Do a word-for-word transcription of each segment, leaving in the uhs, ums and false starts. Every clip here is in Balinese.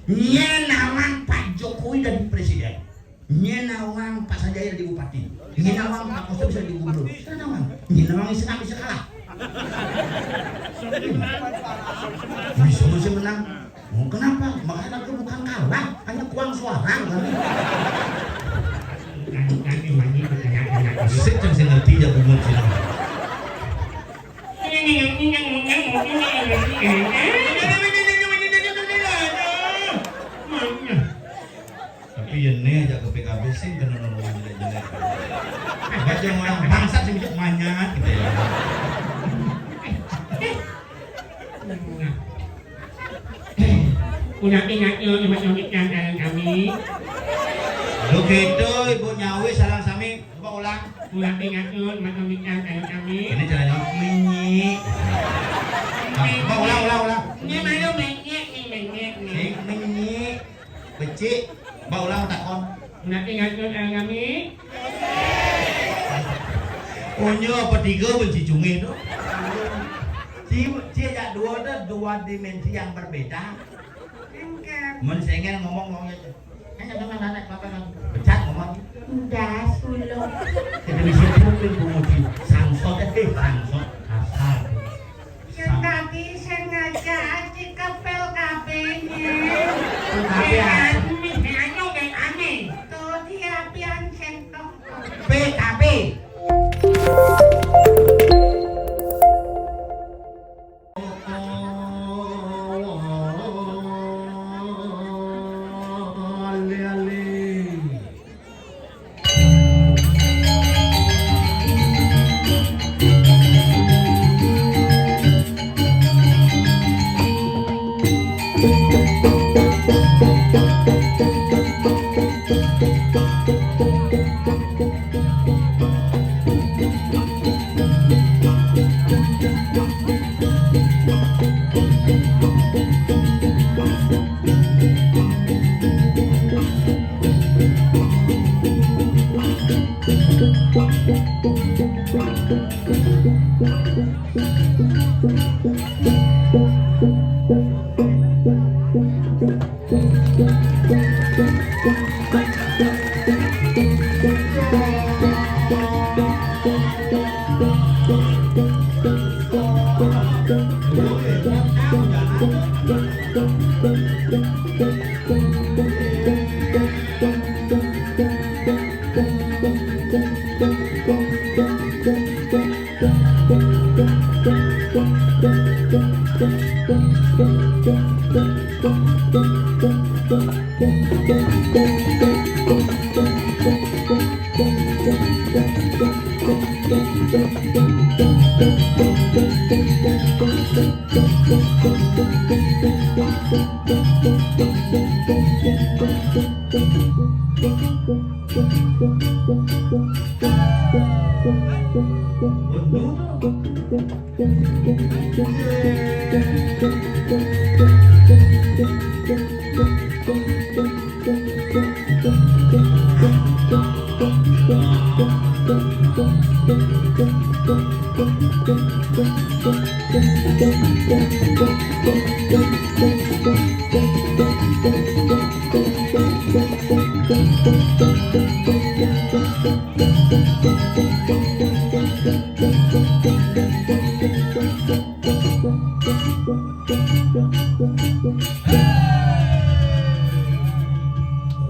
Nyén nawang Pak Jokowi dadi présidén. Nyén nawang Pak Sanjaya dadi bupati. Nyén nawang Pak Koster bisa dadi gubernur. Nyén nawang, nyén nawang bisa, bisa kalah. Bisa masih menang. Oh, kenapa? Makanya aku bukan kalah, hanya kurang suara kan. Sik yang saya ngerti ya bungut sih. Tapi ya nih aja ke P K B sih kena nolong jelek-jelek. Baca orang bangsat sih bisa manyat gitu ya. Ulah ingat yo, ingat yo, yang kami. Begitu Ibu Nyawi sareng sami, coba ulang. Ulah ingat yo, ingat yo, yang kami. Ini caranya menyi. Coba ulang, ulang, ulang. Ini mana menyi, ini menyi, ini. Sing menyi. Becik, coba ulang takon. Ulah ingat yo, yang kami. Punya apa tiga benci cungin tu? Ci, ci ajak dua tu dua dimensi yang berbeda. Engke. Mun sengel ngomong ngomong aja. Hanya dengan anak bapak kan. Pecat ngomong. Ndas ulo. Kita bisa pun pemuji sangsot eh sangsot kasar. Yang tadi sengaja aja kepel kabehnya. Kabeh apa? Anu, anu, anu. Tuh dia pian sentong. P K B.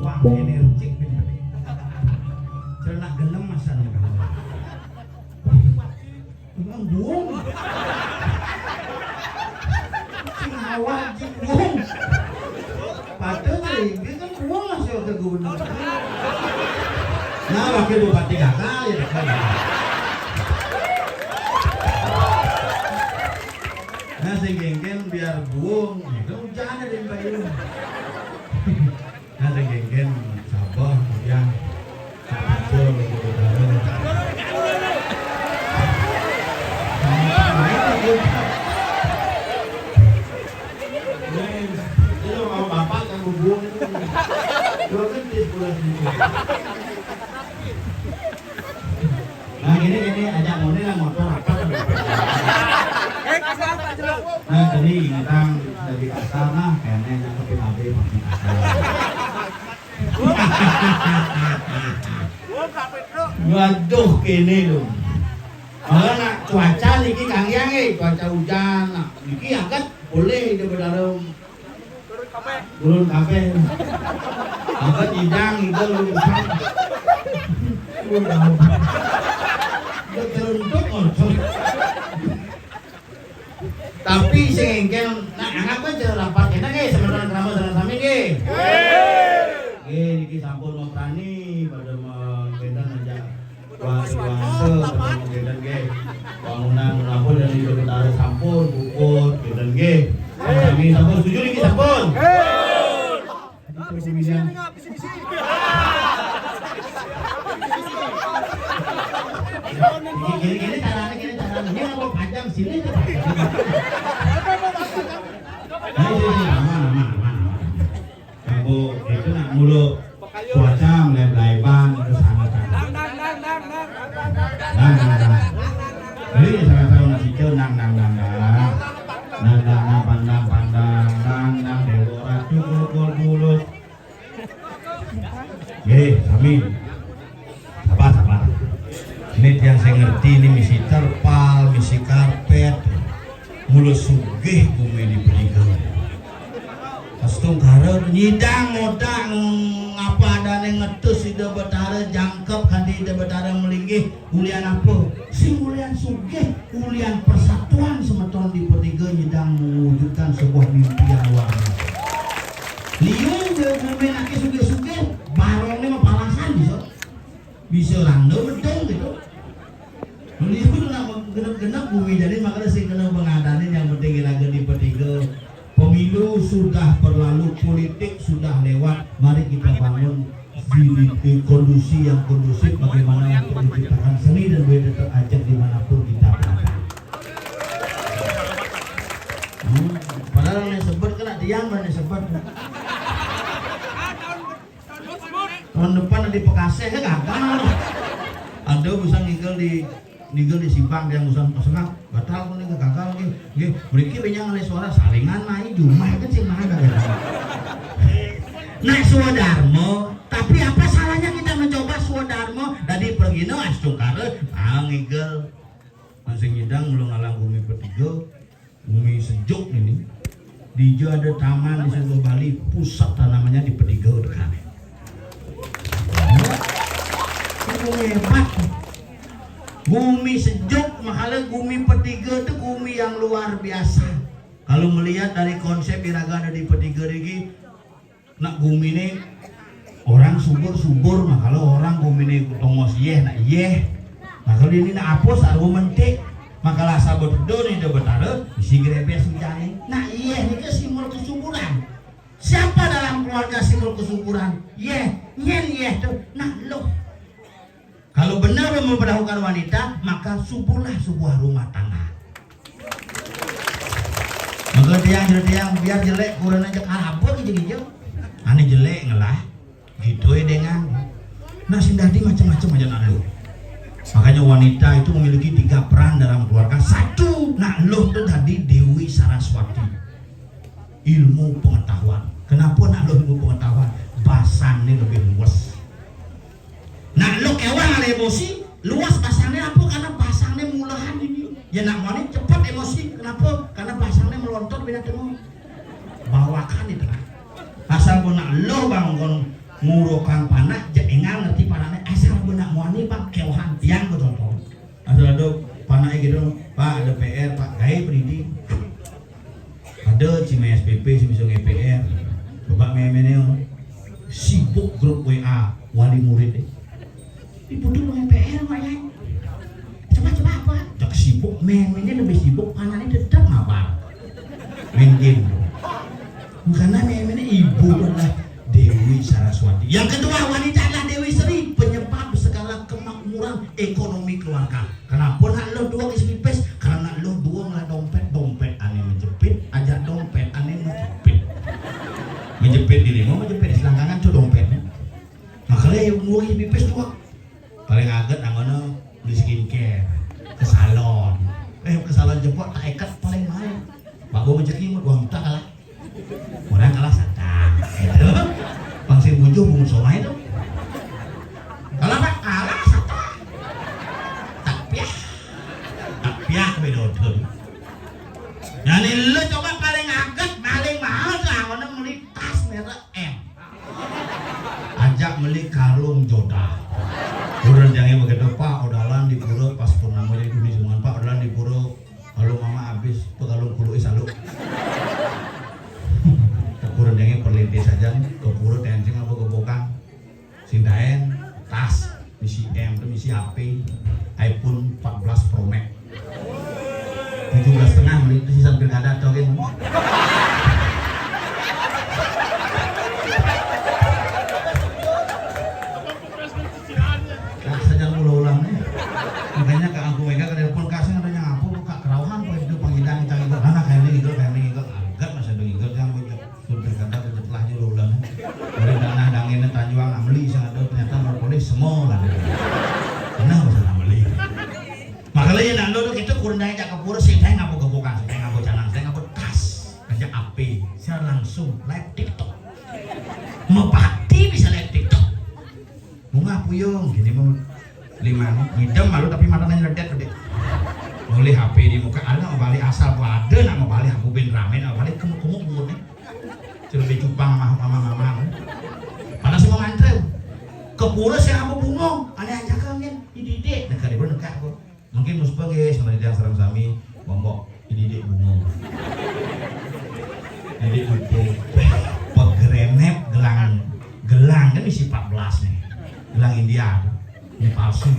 Wah, energik bin tadi. Celana gelem masa nih kamu. Emang buang. Sing awak jing buang. Padahal ini kan buang masih ada gubernur. Nah, wakil bupati gagal ya kan. Nah, sing genggen biar buang, itu hujan ada yang bayar. Nah, sing genggen sabar, ya. Betul, betul, betul. Ini kalau bapak yang buang itu, dua menit pulang. Nah, ini, ini ajak model yang motor apa? Nah, tadi ingatan dari kasar. Kéné nangkepin abe pasti. Waduh, kéné lho. Malah nak cuaca niki Kang Yang, eh, cuaca hujan. Nah, niki angkat boleh di dalam gurun kabéh. Angkat idang itu lho. Udah teruntuk, oh. Tapi sing éngkén, nah, anggap aja rapat kéné nggih, sementara krama sareng sami nggih. Nggih, niki sampun maprani pada mengkénten aja. Wah, wah, pada mengkénten nggih. Bangunan rampung dan itu kita sampun puput, kénten nggih. Sami sampun setuju niki sampun. Jadi, terus kemudian, gini, gini, gini caranya, gini caranya. Ini mau panjang sini tuh. Ayo, sini, sini, aman, aman, aman, aman. Kamu itu nak mulu cuaca mulai belaiban itu sangat sangat. Nah, nah, nah. Jadi salah satu nasi nang nang nang nang. Nang nang nang pandang pandang nang nang dewa ratu gol gol bulus. Nggih, sami. Sabar, sabar. Ini tiang saya ngerti ini misi terpal, misi karpet. Mula sugih bumi di Pediga. Astungkara nyidang ngodak ngapa adané ngetus Ida Betara jangkep kanti Ida Betara melinggih ulian apa? Sing ulian sugih, ulian persatuan semeton di Pediga nyidang mewujudkan sebuah mimpi yang luar biasa. Liu gue gue nak sugih-sugih, barongnya mah palasan bisa. Bisa randa medeng gitu. Liu nak genep-genep bumi jadi makanya sing kena pengadané yang penting lagi di Pediga. Pemilu sudah berlalu, politik sudah lewat. Mari kita bangun di, di, di kondisi yang kondusif bagaimana untuk menciptakan seni dan budaya tetap ajak dimanapun kita berada. Hmm, padahal yang sebut kena tiang mana sebut. Tahun depan di Bekasi ya gagal. Ada bisa ngigel di ngigel di Simpang dia urusan pesengan batal kok nih gagal nih. Nggih, mriki benyang oleh suara saringan naik jumah kan sing mana gagal. Nah, swadarma, tapi apa salahnya kita mencoba swadarma? Dadi pergina astungkara, ah, ngigel. Masih ngidang mula ngalang bumi Pediga, bumi sejuk ini. Dija ada taman di Sungai Bali, pusat tanamannya di Pediga dekat. Itu hebat. Bumi sejuk, makanya bumi Pediga itu bumi yang luar biasa. Kalau melihat dari konsep iraga ada di Pediga ini, nak guminé orang subur-subur, mah kalau orang guminé tongos yéh, nak yéh. Nah, kalau ini nak apus, arwa mentik. Maka lah sabut do nih do betara, isi grebes ujané. Nak yéh nika simbol kesuburan. Siapa dalam keluarga simbol kesuburan? Yéh, nyén yéh tuh, nak luh. Kalau benar memperlakukan wanita, maka suburlah sebuah rumah tangga. Maka tiang jadi tiang biar jelek kurang aja kabur gitu gitu. Ane jelek ngelah, gitu ya dengan. Nah, sing dadi macam-macam aja nak luh. Makanya wanita itu memiliki tiga peran dalam keluarga. Satu, nak luh tuh tadi Dewi Saraswati. Ilmu pengetahuan. Kenapa nak luh ilmu pengetahuan? Basannya lebih luas. Nah, lo kewang ada emosi, luas basangnya apa? Karena basangnya mulahan ini. Ya nak mani cepat emosi. Kenapa? Karena basangnya melontot bina tengok. Bawakan itu kan. Asal pun nak lo bangun ngurukan panak, je engal ngerti panaknya. Asal pun nak mani bang kewahan tiang betul. Asal ada panak gitu, Pak, ada P R, Pak, gaya pendidik. Ada cima S P P sing bisa nge-P R. Coba meme-ne, oh. Sibuk grup W A wali murid deh. Dibutuh nge-P R, Pak, ya. Coba, coba apa? Cak sibuk, meme-ne lebih sibuk, anaknya tetap ngapa? Main game. Karena meme-ne ibu adalah Dewi Saraswati. Yang kedua, wanita adalah Dewi Sri, penyebab segala kemakmuran ekonomi keluarga. Kenapa nak lo dua isi pipis? Karena lo dua ngelah dompet, dompet ane menjepit, aja dompet ane menjepit. Menjepit di lima, menjepit di selangkangan tuh dompetnya. Makanya yang mau isi pipis dua. Paling aget angono beli skincare ke salon. Eh, ke salon jempol tak ikat paling mahal. Bawa rezeki mau dua juta kalah. Tuh bungsu main tuh. Kalau apa kalah satu. Tak piah. Tak piah beda tuh. Jadi lu coba paling aget, paling mahal tuh, awalnya beli tas merek M. Ajak beli karung joda. Kurang jangan begitu, Pak, odalan di pura pas purnama jadi dunia semua, Pak, odalan di pura. Kalau mama habis, tuh kalau kudu salu. Kurang jangan perlintis aja, ke pura tensing apa gebokan. Sindaen, tas, misi M, tuh misi H P, iPhone empat belas Pro Max. Tujuh belas setengah menit itu sisa pilkada tuh, geng. Nah, saja ulah-ulah nih. Makanya Kak Angku Mega ke telepon kasih katanya apa kok Kak kerauhan kok itu pangidang cang itu anak kayak ini gitu, kayak ini gitu. Agak masa dengar yang gue. Tuh pilkada tuh setelah nyululan. Dari tanah dangin Tanjuang Ameli sing ada ternyata propolis semua lah. Kenapa bisa Ameli? Makanya nak lo tuh kita kurang aja ke pura sih, saya ngapa gebukan, saya ngapa jangan, saya ngapa tas aja api, saya langsung live TikTok. Mepati bisa live TikTok. Bunga puyung gini mau lima nih, ngidem malu tapi matanya ledet gede. Oleh H P di muka, ada mau balik asal gua ada nak mau balik aku ben rame nak balik kemuk-kemuk bungut nih. Cerbe cupang mah mama mama. Panas semua mantra. Ke pura saya apa bungong, aneh aja kan kan. Dididik, negara pun negak kok. Mungkin mus pagi sama dia serang sami, bombok, dididik bungong. Didik bungong. Pegrenet gelang, gelang kan isi empat belas nih. Gelang India. Ini palsu.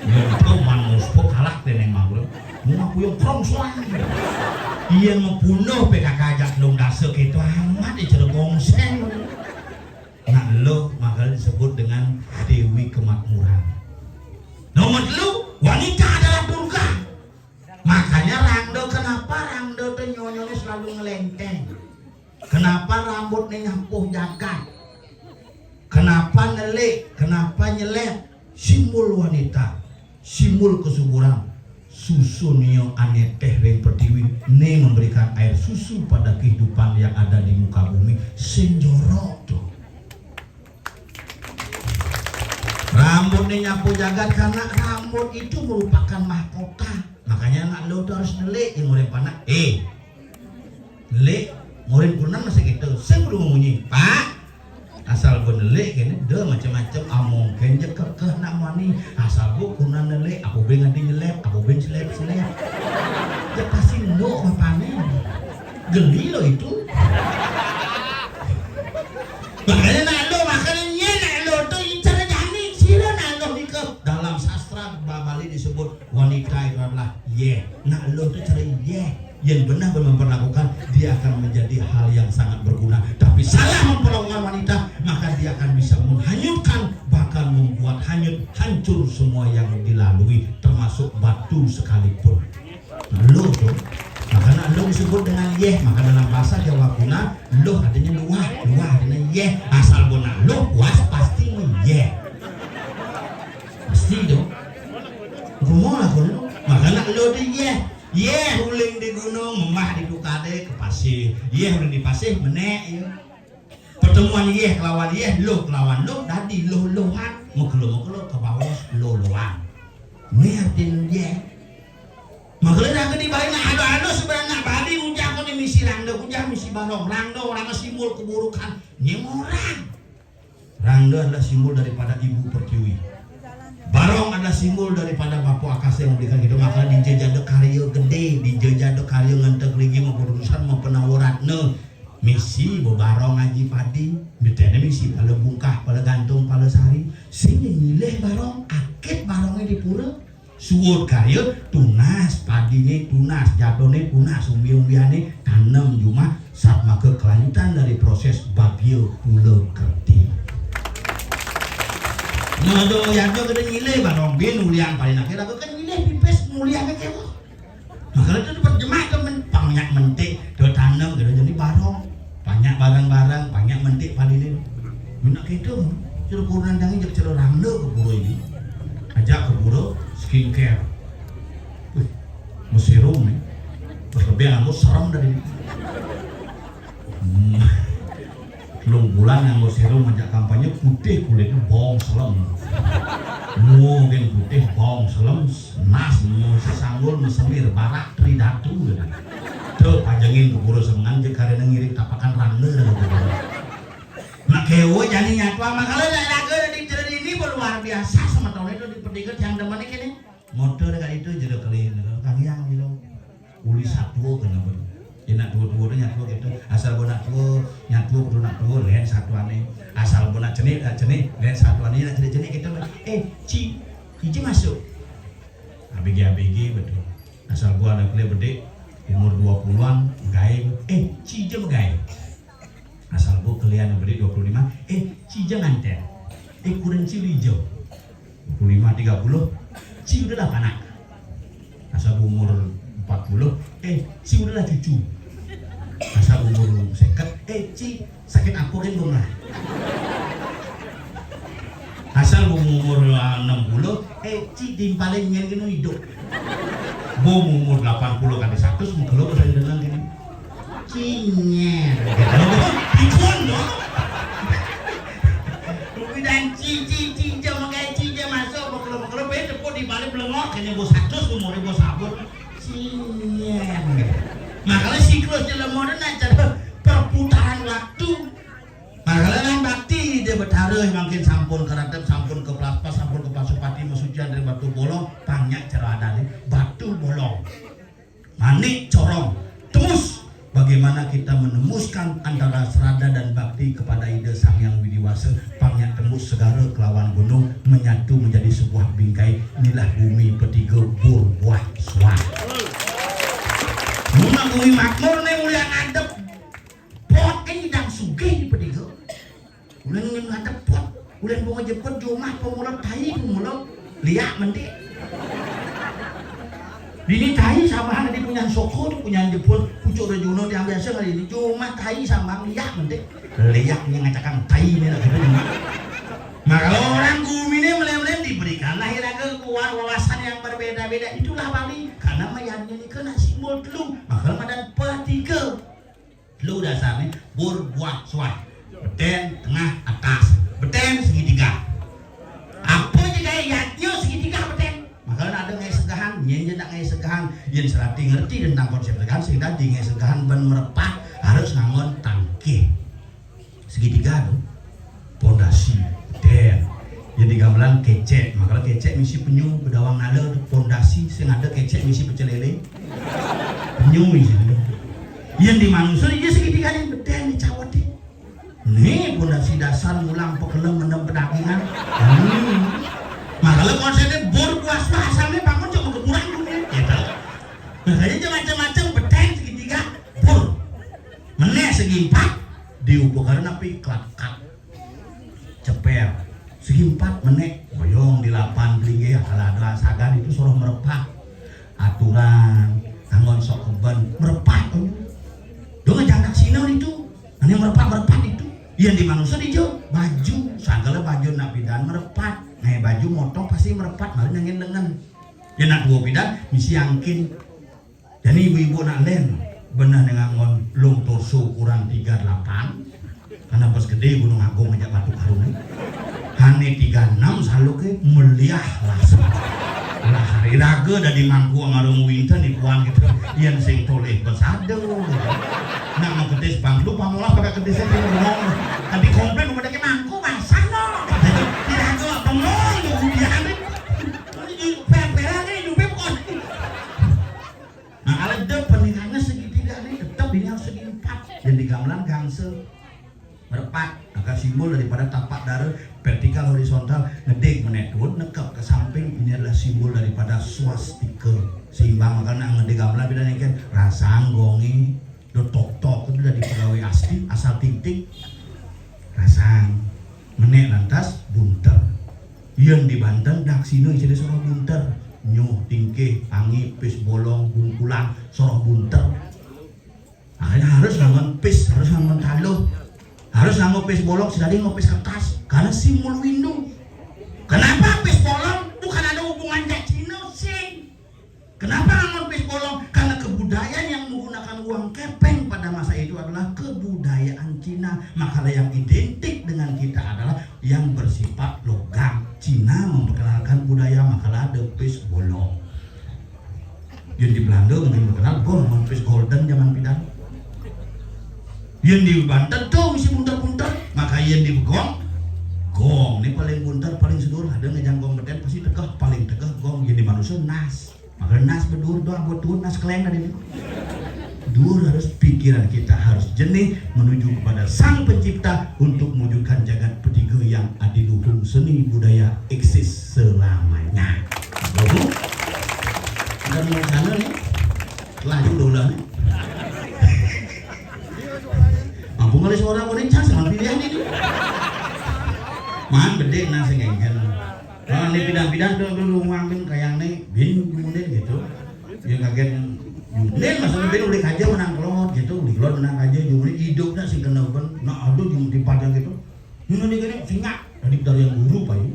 Ini tuh man mus kalah teneng mah bro. Mau aku yang krong suang. Iya mau punah P K K ajak dong dasa gitu amat di Cirebon seng. Nah lo maka disebut dengan Dewi Kemakmuran. Nomor telu, wanita adalah Durga. Makanya rangda, kenapa rangda tuh nyonyone selalu ngelenteng? Kenapa rambutnya nyapuh jagat? Kenapa nelik? Kenapa nyelet? Simbol wanita, simbol kesuburan. Susu nio ane teh ring pertiwi, ne memberikan air susu pada kehidupan yang ada di muka bumi. Senjorok tuh. Rambut nih nyapu jagat karena rambut itu merupakan mahkota. Makanya anak lo tuh harus nelik yang mulai panak. Eh, nelik, murid kunan masih gitu. Saya belum munyi, Pak. Asal gue nelik gini, deh macam-macam among kenjek kekeh nak mani. Asal gue kunan nelik, aku ben nganti nyelep, aku ben selep selep. Ya pasti lo apa nih? Geli lo itu. Makanya nak lo, makanya nak lo tuh incar jani sira nak lo nih ke dalam sastra Bali disebut wanita itu adalah yeh. Nak lo tuh cari yeh. Yang benar memperlakukan dia akan menjadi hal yang sangat berguna. Tapi salah memperlakukan wanita, maka dia akan bisa menghanyutkan, bahkan membuat hanyut, hancur semua yang dilalui, termasuk batu sekalipun. Nah, lo tuh, makanya lo disebut dengan yeh, maka dalam bahasa Jawa kuna, lo artinya luah, luah artinya yeh. Asal bona lo puas pasti yeh. Pasti dong. Ngomong lah kono. Makanya lo tuh yeh. Yeh, uling di gunung, memah di tukade ke pasir. Yeh, uling di pasir, menek ya. Pertemuan yeh kelawan yeh, lo kelawan lo, dadi lo lohan, mekelo mekelo ke bawah lo lohan. Ini artinya yeh. Makanya dah ke di balik nak ada ada sebenarnya badi ujang kau ni misi rangda ujang misi barong rangda orang simbol keburukan nyemorang. Rangda adalah simbol daripada ibu pertiwi. Barong adalah simbol daripada Bapa Akasa yang memberikan kita. Maka dijejada karya gede, dijejada karya ngantek lagi mau berurusan mau penawaratna. Misi bebarong aji padi, mitene misi pala bungkah, pala gantung, pala sari. Sing nyilih barong, akit barongnya di pura. Suud karya tunas, padine tunas, jatone tunas, umbi-umbiane tanem jumah, satmaka kelanjutan dari proses bagya pula kerti. Nah, do yadnya kena nyilih barong bin ulian paling akhir aku kan nyilih pipis mulian ke kewa. Makanya tu dapat jemak tu men, banyak mentik tu tanem kena jadi barong. Banyak barang-barang, banyak mentik padine. Guna kita, cara kurang dangi jak cara rangda ke pura ini. Ajak ke pura skincare. Wih, mau serum ni. Terlebih aku serem dari ni. Hmm. Telung bulan nganggo sérum ngajak kampanye, putih kulitnya, bong selem. Mua gén putih, bong selem, nas, mua sesanggul, mesemir, barak, tridatu, gitu. Tuh, pajengin keburu semengan, jek karena ngirit tapakan rangda, gitu. Makéwé jani nyatuang, makala daerah dadi dini luar biasa, semetoné itu di Pediga yang demen kéné. Motor kali itu jero kelin, kagiang jero. Uli satua kena ben. Yén nak tua-tua tu nyatua gitu. Asal bo nak tua, nyatua kudu nak tua, lén satuané. Asal bo nak cenik, nak cenik, lén satuané, nak cenik-cenik gitu. Eh, Ci, Ci masuk. A B G, A B G betul. Asal bo ada kuliah bedik, umur dua puluhan, gaé. Eh, Ci je gaé. Asal bo kelian bedik dua puluh lima, eh, Ci je nganten. Eh, kurang Ci uli je. Dua puluh lima, tiga puluh, Ci udahlah panak. Asal umur empat puluh, eh, Ci udahlah cucu. Asal umur seket, eh, Ci sakit apa kan, Bung, lah. Asal umur enam puluh, eh, Ci timpalin nyén kena hidup. Bo umur delapan puluh kali seratus, mengkelo bahasa Indonesia gini. Cinyén. Dipun, no. Rupidan Ci, Ci, Ci, je makai Ci, je masuk, mengkelo-mengkelo, bé tepuk di balik belengok, kena bo seratus, umur bo sabun. Cinyén. Makanya siklus jelema tu nak cara perputaran waktu. Makanya nang bakti dia betara makin sampun keratep, sampun ke Pelaspas, sampun ke Pasupati, mesucian dari Batu Bolong, banyak cara adane Batu Bolong. Manik corong, tembus. Bagaimana kita menemuskan antara serada dan bakti kepada Ida Sang Hyang Widi Wasa, pangnya tembus segara kelawan gunung menyatu menjadi sebuah bingkai, inilah bumi Pediga bur buah suah. Mun bumi makmur né, ulian ngadep pot kan nyidang sugih di Pediga. Ulian ngadep pot, ulian bunga jeput, jumah pemula tai pemula, liak mentik. Dini tai sambahan di punyan soko tu, punyan jeput, pucuk rejuno yang biasa kali ini, jumah tai sambahan liak mentik. Liaknya ngacakang tai ini lagi tu. Nah, kalau orang gumi ini melihat-melihat diberikanlah iraga kekuatan wawasan yang berbeda-beda. Itulah Bali, karena mayannya ni kena simbol telu, maka madan Pediga. Telu dasarné, bur, buah, suah. Betén, tengah, atas. Betén, segitiga. Apa je gaé yadnya segitiga betén? Makanya ada ngai segahan, nyén je nak ngai segahan. Yén serati ngerti tentang konsep segahan, sehingga di ngai segahan ben merepat harus ngangon tangkih. Segitiga tu. Pondasi, betén. Yén di gamelan kécék, makala kécék misi penyu, bedawang nala tu, pondasi sing ada kécék misi pecel lélé. Penyu misi tu. Yén di manusa dia segitiga ni betén dicaweti. Ni pondasi dasar mulang pekelem mendem pedagingan. Hmm. Makala konsepné bur buas bahasane bangun cuma keburan dunia. Gitu. Makanya macam-macam betén segitiga bur. Menék segi empat diupakan api kelakat. Cepél. Segi empat menék, boyong di lapan belinggih, kalau ada sagan itu suruh merepat. Aturan, tanggon sok keben, merepat. Dong jandak Cina itu, ane merepat-merepat itu. Yang di manusia di jo, baju, sagala baju nak pidan merepat. Nah, baju motong pasti merepat, baru nyangin lengan. Ya nak dua pidan, misi angkin. Jadi ibu-ibu nak lén, beneh ngangon long torso ukuran tiga delapan, karena pas gedé Gunung Agung aja Batu Karung. Hane tiga enam saluke meliah las. Lah, hari raga dadi mangku marung winten ipuan gitu. Yen sing toleh besada gitu. Nak maketis banglu pamolah pakai ketisnya sing bengong. Tapi komplain udah ke mangku basah no. Tidak ada bengong tuh kudian. Ini pempera nih, hidupnya kok. Nah, kalau ada pernikahannya segitiga nih, tetap ini harus segi empat. Yang di gamelan gangsel. Merepat, maka simbol daripada tapak dara vertikal horizontal, ngedeg menek tuut, nekep ke samping, ini adalah simbol daripada swastika. Seimbang, maka nak ngedeg gamelan beda nih kan, rasang, gonge, do tok-tok, itu dari pegawai asti, asal ting-ting. Rasang, menek lantas, bunter. Yang di Banten, daksina isine soroh bunter. Nyuh, tingkih, pangi, pis bolong, bungkulan, soroh bunter. Makanya harus ngangon pis, harus ngangon taluh. Harus ngangon pis bolong, sedadi ngangon pis kertas. Karena simbol windu. Kenapa pis bolong? Bukan ada hubungan jak Cina, sing. Kenapa ngangon pis bolong? Karena kebudayaan yang menggunakan uang kepeng pada masa itu adalah kebudayaan Cina. Nah, makalah yang identik dengan kita adalah yang bersifat logam. Cina memperkenalkan budaya, makalah ada pis bolong. Yang di Belanda mungkin berkenal gong, mun pis golden zaman pidan. Yang di Banten tuh misi bunter-bunter, maka yang di gong, gong. Ini paling bunter, paling sedur, ada ngejang gong beten, pasti tegeh, paling tegeh gong. Yang di manusia nas. Maka nas bedur doang buat tuun, nas keleng tadi. Dur harus pikiran kita harus jernih menuju kepada Sang Pencipta untuk mewujudkan jagat petiga yang adiluhung seni budaya eksis selamanya. Bagus. Dan mau sana nih, laju dolar nih. Mampu ngalih suara boleh cas sama pilihan ini. Man bedek nasi ngengkel. Nah, ini pidan-pidan tuh dulu ngambil kayak nih, bin kemudian gitu. Dia kaget. Ini maksudnya bin ulik aja menang kelot gitu, ulik kelot menang aja, jumlah hidupnya sih kena ben. Nah, aduh, jumlah di padang gitu. Ini nih kena singa. Tadi dari yang guru, Pak, ini.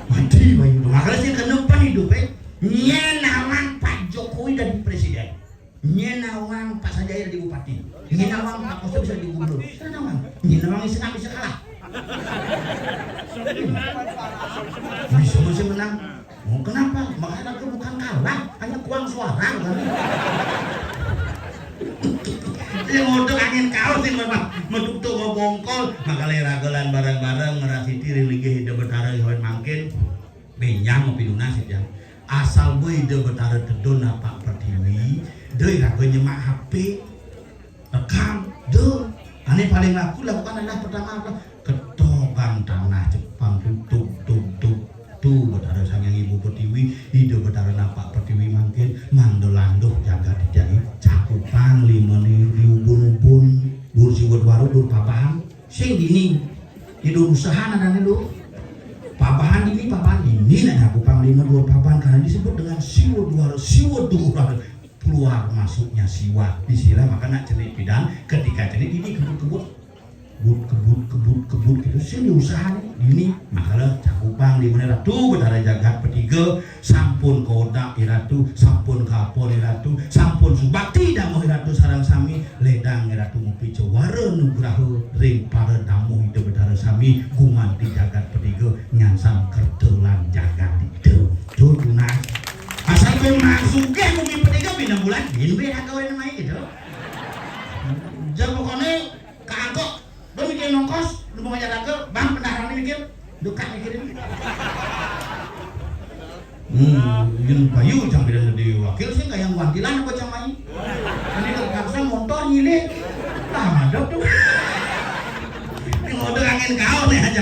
Mati, Pak, ini. Makanya sih kena ben hidup, eh. Nyen nawang Pak Jokowi jadi presiden. Nyen nawang Pak Sanjaya jadi bupati. Nyen nawang Pak Koster bisa jadi gubernur. Nyen nawang. Nyen nawang bisa bisa kalah. Bisa masih menang. Oh, kenapa? Makanya aku bukan kalah, hanya kuang suara kan. Yang untuk angin kaos sih, Bapak. Metuk tuh mau bongkol, makanya ragelan bareng-bareng ngerasiti religi hidup betara hewan mangkin. Benjang ngopi lunas ya. Asal boy Ida Betara tedun napak pertiwi, doi raga nyemak H P. Rekam, doi. Ane paling laku lakukan adalah pertama apa? Ketoban tanah Jepang tuh, tuh, tuh, tuh. Tuh, Betara Sang Hyang Ibu Pertiwi, Ida Betara napak pertiwi mangkin, mandelanduh jagat dijai, cakupan limane diubun-ubun, dur siwet waru, dur pabahan. Sing dini, idu usaha nadane lu. Pabahan dini, pabahan dini, nah, aku panglima dua pabahan karena disebut dengan siwa dua, siwa dua, keluar masuknya siwa. Disinilah maka nak cenik pidan, ketika cenik ini kebut-kebut, kebut, kebut, kebut, kebut gitu. Sing diusaha nih, dini, makalah cakupan di mana ratu, betara jagat petiga, sampun kodak iratu, sampun kapon iratu, sampun subakti damuh iratu sareng sami, ledang iratu mupi cewara nugraha ring para damuh Ida Betara sami, gumanti jagat petiga, nyansang kerta lan jagat Ida. Tuh tunas. Asal kowe mak sugih mupi petiga bina bulan, bin be raka wene mai gitu. Jang pokoknya Kangkok, lu mikir nongkos, lu mau ngajak raga, bang, pendahara ini mikir, duka mikirin. Hmm, Yun Bayu, jang bilang jadi wakil sih, kayak wantilan apa jang main. Ini terpaksa motor nyilih. Nah, ada tuh. Ini motor angin kau nih aja.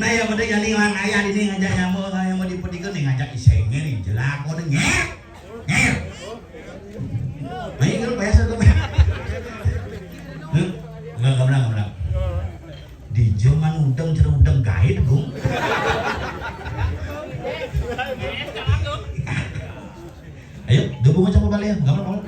Nah, ya, pada yang ini orang ayah ini ngajak nyamuk, yang mau dipetikun nih, ngajak isengnya nih, jelako nih, nyet. Nyet. Ayo, kalau biasa tuh. Hah? Enggak, enggak menang, enggak menang. Di zaman udeng, cara udeng gaib, Gung. Ayo, gabung aja sama balik ya, enggak apa-apa.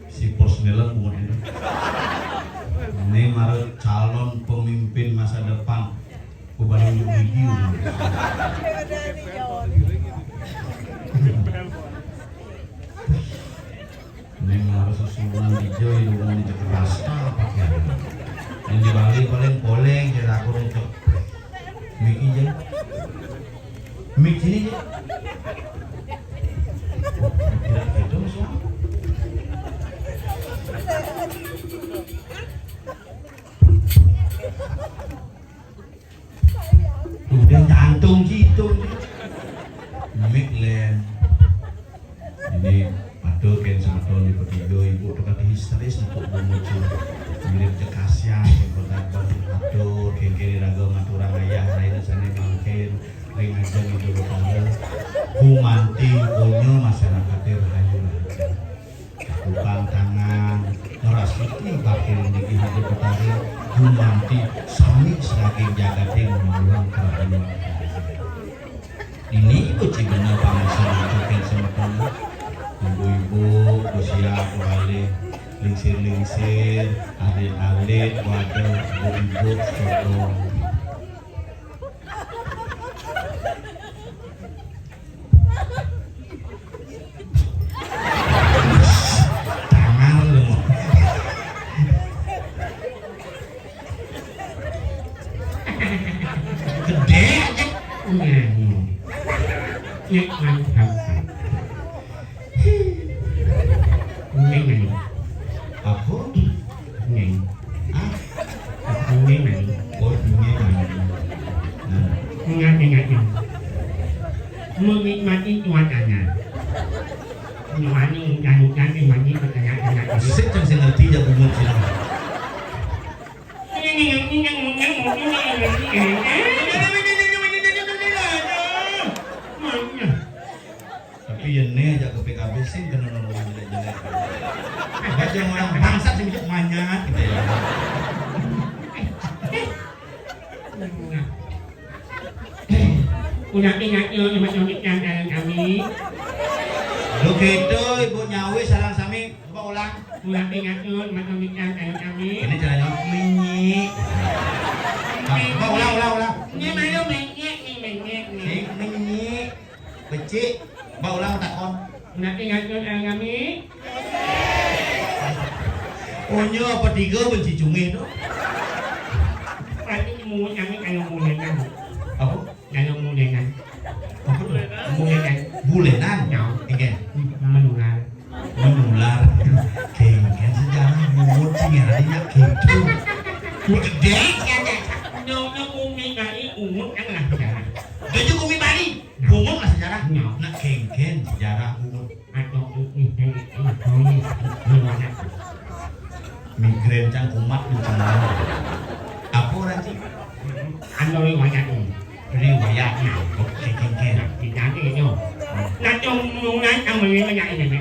Si Pos Nelen bukan ini. Ini mara calon pemimpin masa depan. Ku balik di video. Ini mara susunan di Joy, di rumah di Jakarta apa ya? Yang di Bali paling poleng, jadi aku nih cok. Miki aja. Mik sini aja. Tidak gitu, Mas. Udah jantung gitu. Mik len. Ini atur kén semeton di petiga ibu tuh kata histeris untuk memuji. Mirip cekasian yang kota atur kén kén iraga ngaturang ayah lain sane mangkin ring ajeng Indo Betara. Gumanti punya masyarakat rahayu rahayu. Tukang tangan ngerasuki bakil niki hidup utari gumanti sami seraging jagating mawon kerajaan. Ini ibu cibena pangsa masukin semeton. Ibu-ibu, usia kembali lingsir-lingsir, alit-alit, waduh, ibu-ibu, sokong. Tangan lu. Gede aja. Nyanyi. Nek mantap. Neng, neng. Aku? Neng. Hah? Aku neng, neng. Oh, neng, neng. Nah. Ingat, ingat, ingat. Menikmati cuacanya. Cuacanya hujan-hujan, menikmati cuacanya, enak, enak. Sik, yang saya ngerti ya, bungut sih. Tapi ya nih aja ke P K B sih kena nolongan jelek-jelek. Baca orang bangsat sih bisa manyat gitu ya. Udah ingat yo, cuma cuma yang kalian kami. Lu gitu, ibu nyawi salam sami. Coba ulang. Ulang ingat yo, cuma cuma yang kalian kami. Ini caranya menyi. Coba ulang, ulang, ulang. Ini malu menyek nih, menyek nih. Sing menyi. Becik, mbak ulang takon. Nanti ngatur kami. Onyo apa tiga benci cungih tu? Berarti mulut kami kayak mulenan. Apa? Kayak mulenan. Apa tu? Mulenan. Bulenan? Ya. Oke. Menular. Menular. Kengken sejarah mulut sih nyarinya gitu. Mulut gede. Nyonya umi kali umut kan lah sejarah. Jadi umi Bali. Bungut lah sejarah. Nah, kengken sejarah bungut. Atau ini, ini, ini, ini, ini, ini. Migrain cang kumat di sana. Apa orang sih? Anu riwayat ini. Riwayat. Nah, oke, kengken. Nah, kita ini itu. Nah, cuma yang ini, ini.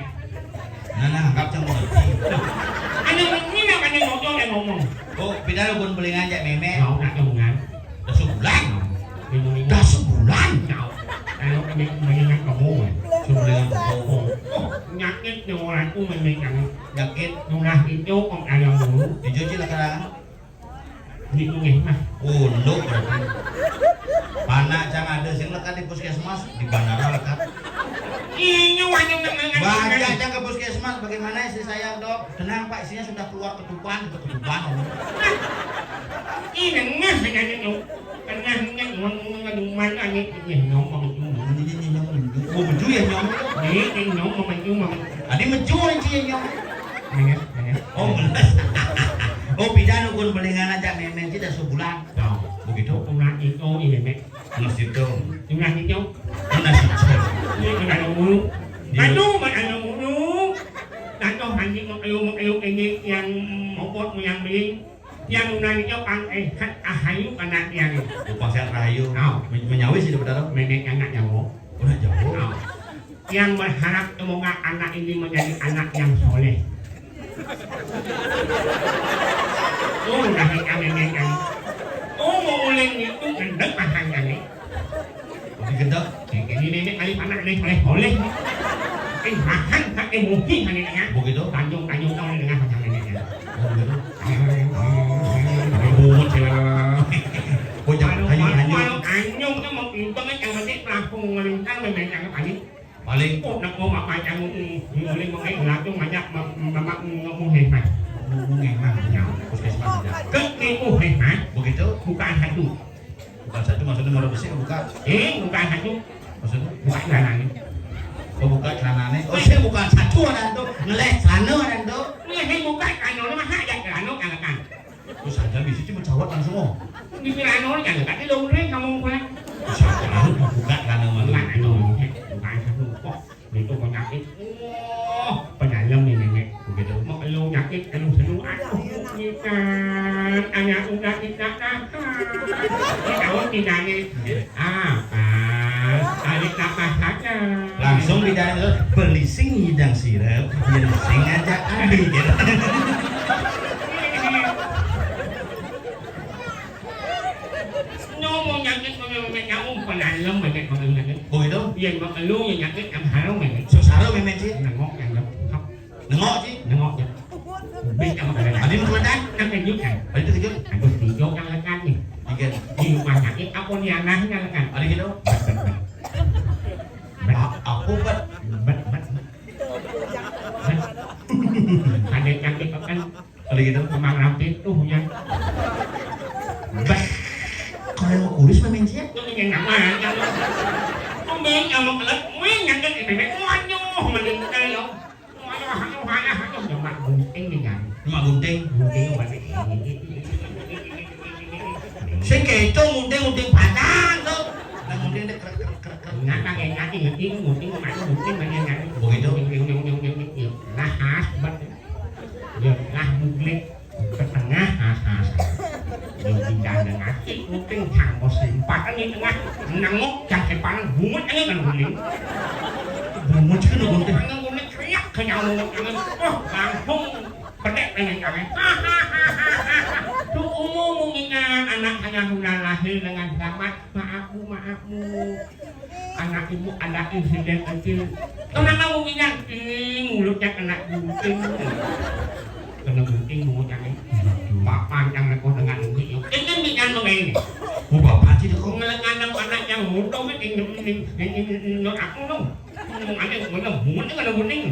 Nah, nah, anggap cang mengerti. Anu ini namanya ngomong dan ngomong. Oh, pindah lu pun belingan jak memek. Mau nak ngomong. Dah sebulan. Dah sebulan. Kalau kami mengingat kamu, eh. Sebulan kamu. Oh, nyakit yang orang tu mengingat. Nyakit. Nulah itu om ayam dulu. Dicuci lah sekarang. Di sungai mah. Unduk berarti. Panak cang ada sing lekat di puskesmas, di bandara lekat. Ini wajib mengingat. Baca cang ke puskesmas, bagaimana istri saya, Dok? Tenang, Pak, istrinya sudah keluar ketuban, ketuban. Ini ngah dengan itu. Tengah ingat uang ngomong aja punya nyong mau mencuma. Ini dia nyong mencuma. Oh, mencuma ya nyong. Ini nyong mau mencuma. Adi mencuma sih ya nyong. Menes, menes. Oh, menes. Oh, pindah nukun belingan aja memen kita sebulan. Nah, begitu. Tengah itu ini mek. Nasi itu. Tengah itu. Nasi itu. Ini tengah dulu. Aduh, mana dulu. Tatoh anjing mau ayo mau ayo ini yang mopot mau yang beli. Yang nanya pang eh, ahayu kana yang. Upang sehat rahayu. Oh. Men-, menyawi sih, Betara. Menek anak nyawa. Udah jauh. Oh. Yang berharap semoga anak ini menjadi anak yang soleh. Oh, udah nikah nenek kan. Oh, mau mulai itu gendek pasangan nih. Jadi gendek. Jadi nenek kali anak nih soleh-soleh. Eh, makan pakai muhi hanya tengah. Begitu. Tanjung-tanjung tahu di tengah macam ini ya. Oh, begitu. Bungut sila. Oh, jangan Kalau tanjung, tanjung. Kalau tanjung tu mau pintu kan yang penting pelampung melintang memang yang paling. Paling. Oh, nak mau makan yang mulai makan langsung banyak mamak ngomong hebat. Ngomong hebat. Ya. Puskesmas aja. Ke itu hebat. Begitu. Bukan satu. Bukan satu, maksudnya mau besi buka. Eh, bukan satu. Maksudnya? Buka celananya. Oh, buka celananya. Oh, saya bukan satu ada tu. Ngeleh celana ada tu. Ngeleh buka celana mah ada celana katakan. Terus saja bisa cuma cawat langsung oh. Di celana kan tapi dong kamu pulang. Terus saja buka celana mana? Bukan satu. Kok itu penyakit. Oh, penyalem nih nenek. Begitu. Mau lu nyakit, lu seneng. Aduh, kita anak udah kita tahan. Kita tahu tidak nih. Apa? Tarik nafas saja. Langsung di dalam itu belising hidang sirep, belising aja ambil gitu. Nyomo nyakit mengenai kamu pernah lem banyak mengenai. Oh gitu? Yang mengeluh yang nyakit yang harum banyak. Susah lo memang sih. Nengok yang lem. Nengok sih. Nengok ya. Beli kamu kalian. Ada yang kelekan? Kan tunjukkan. Ada itu kejut. Ada tunjuk yang lekan nih. Tiga. Di rumah sakit apa nih anaknya lekan? Ada gitu. Bet, bet, bet. Bet. A- Apa bet? Bet, bet, bet. Bet. Ada yang sakit kan? Ada gitu. Memang rapi tuh ya. Bet. Kalau yang mau kurus memang sih. Yang yang nama yang. Kembali kamu kelak, wih nyakit ini. Waduh, meninggal ya. Waduh, waduh, waduh, waduh. Cuma gunting nih kan. Cuma gunting. Gunting balik. Sing keco gunting, gunting padang tuh. Nah, gunting dek krek krek krek krek. Nggak pakai kaki ngeting, gunting mana gunting mana yang. Begitu. Gunting, gunting, gunting, gunting, gunting. Nah, khas banget. Ya, lah muglik ke tengah, khas, khas. Ya, pindah dengan kaki, gunting, cangkos limpatan di tengah. Nengok, jangke panas, bungut aja kan gunting. Bungut sih kena gunting. Panas gunting, kriak, kenyang bungut, panas. Oh, langsung. Pedek nenek kami. Tuh umum mengingat anak hanya sudah lahir dengan selamat. Maaf bu, maaf bu. Anak ibu ada insiden kecil. Kenapa mengingat? Ini mulutnya kena gunting. Kena gunting mulutnya nih. Bapak yang mereka dengan gunting. Ini bikin begini. Oh, bapak sih kok. Ngelengan anak yang muda ini, ini, ini, ini, ini, aku dong. Ngomong aja, ngomong, bungut ini ada gunting.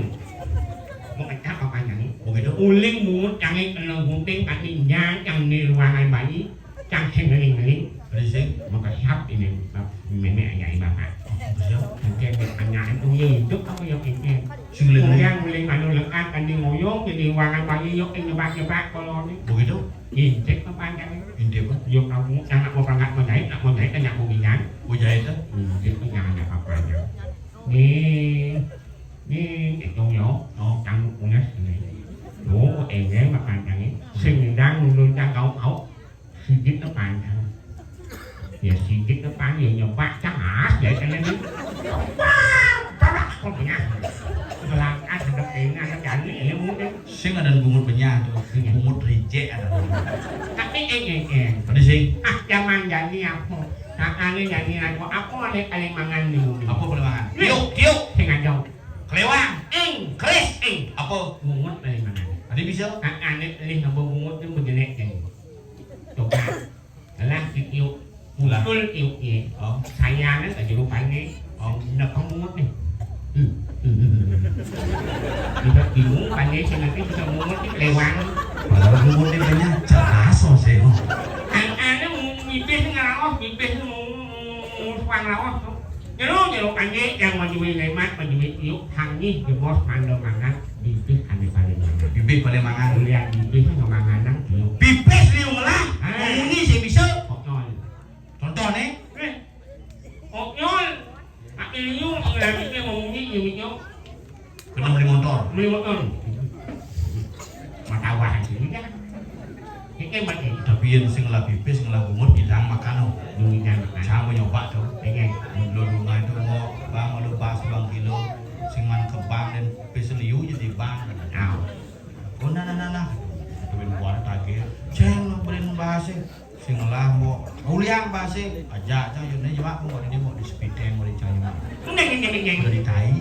Mau kecap apa nyanyi? Begitu. Uling bungut cangé kena gunting, tapi nyang cang di ruangan bayi, cang sing ngeling-ngeling. Berisik. Maka siap ini, Bap-, nenek ayah bapak. Oh, siap. Mungkin pertanyaan itu ya hidup apa ya ini? Sing ngeling-ngeling. Kemudian uling anu lekat, kan di ngoyong, jadi ruangan bayi, yuk, ini nyebak-nyebak, kalau ini. Begitu. Intip apa nyanyi? Intip apa? Yuk, kamu, anak mau berangkat menjahit, nak menjahit, kan nyapu minyak. Mau jahit, kan? Intip, jangan ada apa-apanya. Nih, nih, itu yo. Oh. Kamu punya sini. Yo, enggak makan kami. Sing ndang nulun kang kau-kau. Sigit panjang. Ya sigit panjang ya nyoba cas ya kena ni. Wah, berat kok punya. Belakang sedek ini ada jani ilmu deh. Sing ada bungut benyah tuh. Iya. Bungut rejek ada. Tapi eng eng eng. Ada sing. Ah, zaman jani apa? Nah, ane jani apa? Apa ane paling mangan di bumi? Apa paling mangan? Nih. Tiuk, tiuk. Sing ada. Kelewang. Eng. Keris. Eng. Apa? Bungut paling mangan. Ada bisa? Ah, ane lih ngabo bungut tu bejelek eng. Coba. Lah si tiuk. Lah. Muncul tiuk ye. Oh. Sayangnya tak jeruk panik. Oh. Nak kamu bungut ni. Hmm. Kita bingung, pandai saya nanti bisa mungut ni kelewang. Padahal mungut ni banyak cerdas, oh, saya. Ang-, anu, mipis ngeraos, mipis mu-, mu-, mu-, suang raos tu. Nyeluk, nyeluk pandai, yang majui lemat, majui tiup, hangih, jebos, manda mangan, bibih ane paling mangan. Bibih paling mangan. Kuliah bibih ngamanganang tiup. Pipis liu ngelah, ha. Muni saya bisa. Konyol. Contoh ni. Eh. Konyol. Ati liu, ngelah bibih, muni, nyemiknya. Kena beli motor. Beli motor. Mata wah aja ini kan. Ini kan mati. Tapi yang sing ngelah pipis, ngelah bungut, bilang makan, oh. Duitnya makan. Sama nyoba tu. Iya. Lo rumah itu mau bang, lo bas bang kilo, sing man ke bank dan pipis liu jadi bank. Tahu. Oh, nah, nah, nah, nah. Duit buat tagih. Ceng, lo beli bahasa. Sing ngelah mau uliang bahasa. Aja, aja, yo, ni, jema, mau di, mau di sepiteng, mau di cayu. Enggak, enggak, enggak, enggak. Udah ditai.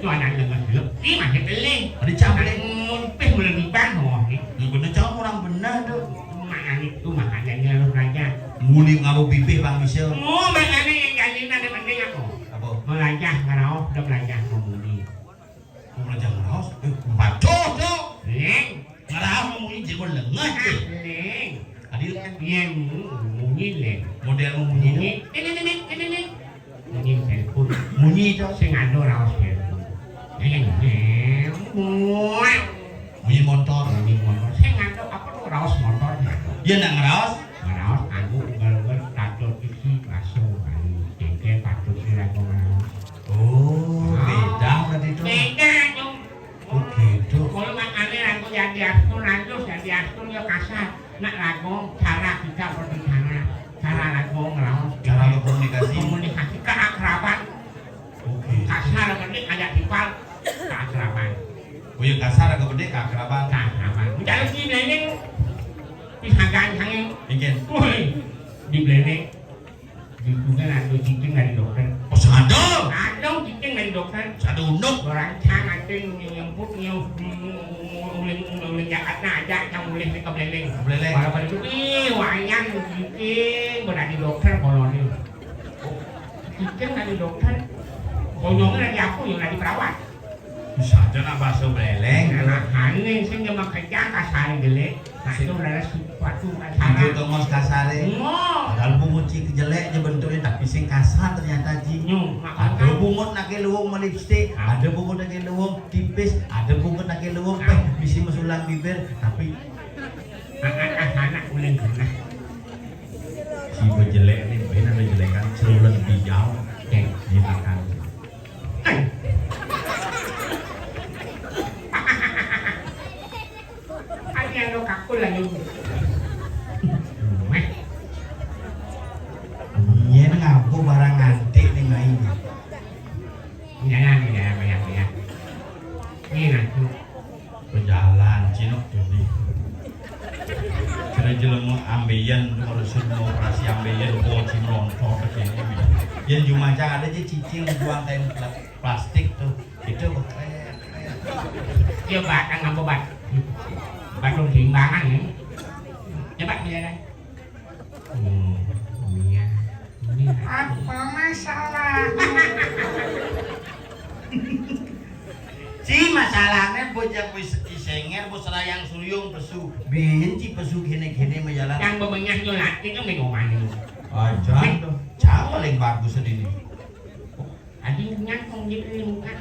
Anak lengah dulu. Ini masih peling. Ada cak peling. Mumpih mulai nibang, oh, ini. Yang bener cak orang bener tu. Makanya itu, makanya ini harus belajar. Muli nganggo bibih, Bang, bisa. Oh, makanya yang jadi nanti penting apa? Apa? Belajar ngeraos, udah belajar ngomong. Mau belajar ngeraos? Eh, baca, Cok. Ning. Ngeraos ngomong ini jadi lengah, Cok. Ning. Tadi kan? Iya, munyi, Ning. Model munyi. Munyi. Ini, ini, ini, ini. Munyi telepon. Munyi, Cok. Sing ada raos telepon. Ning, ning. Muah. Bunyi motor. Bunyi motor. Sing ngantuk apa tuh raos motor ngantuk. Ya ndak ngeraos. Ngeraos anu ugal-ugal patut iki baso kali. Jengkel patut iki lagu ngeraos. Oh, beda berarti itu. Beda, Nyong. Oh, gitu. Kalau makanya aku jadi aspun halus, jadi aspun ya kasar. Nak lagu cara kita berbicara, cara lagu ngeraos. Cara berkomunikasi. Komunikasi keakraban. Oke. Kasar berarti ada sifat keakraban. Oh ya, kasar agak gede keakraban. Keakraban. Mencari si Blending, pisahan sange. Mungkin. Woi, di Blending. Di Blending ada cicing dari dokter. Oh, sing ada? Ada cicing dari dokter. Sing ada unduk. Orang can aja nyemput, nyemput, uling, uling, uling Jakarta aja, yang mulih ke Blending. Blending. Kalau pada itu, ih, wayang cicing, berani dokter koloni. Cicing dari dokter. Bonyongnya dari aku, yang dari perawat. Bisa aja nak bahasa Bleleng. Nah, aneh, sing dia mah kerja kasar gele. Nah, itu adalah sesuatu kasar. Itu tongos kasare. Ngo. Padahal bungut cik jelek aja bentuknya, tapi sing kasar ternyata, Ji. Nyo, makanya. Ada bungut nake luwung melipstik, ada bungut nake luwung tipis, ada bungut nake luwung peh, bisi mesulang bibir, tapi anak-anak uling genah. Si bejelek nih, bener bejelek kan, celulen bijau. Cek. Dimakan. Ati anu kakul lagi. Meh. Yen ngapa barang antik ning mai. Iya, iya, iya, iya, iya. Ini ngaku. Pejalan, cinok tuli. Kena jelema ambeien, harus mau operasi ambeien, oh, cinok, oh, kene. Yen jumajang ada aja cicing buang kain pla-, plastik tuh. Itu keren, keren. Dia batang apa bat? Batu timbangan, ya. Coba, ya, kan? Hmm, iya. Ini. Apa masalah? Si masalahnya bocah wis isenger, bos rayang suyung pesu. Benci pesu gini-gini menjalan. Yang bebenyah nyulat itu minggu mana? Aja tuh. Cang paling bagus di ini. Adi nyang song jit ni muka.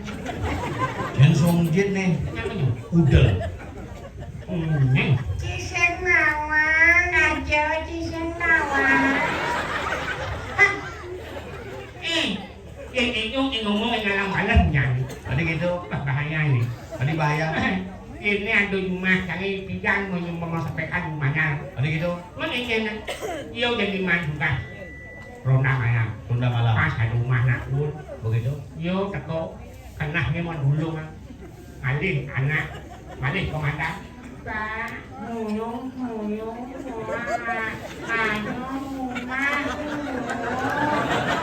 Yang song jit nih. Kenapa ni? Udel. Hmm. Ciseng nawang aja, ciseng nawang. Hah. Eh, yang itu yang ngomong yang ngalang malam jangan. Tadi gitu. Wah, bahaya ini. Tadi bahaya. Ini ada rumah kami tidak mau mau sampaikan rumahnya. Tadi gitu. Mana ini? Dia udah di mana juga? Ronda malam. Ronda malam. Pas ada rumah nak pun. Begitu. Yo teko kenah memang dulu kan. Alih anak, alih komandan. Pak, muyung, muyung, wah, anu, rumah, rumah.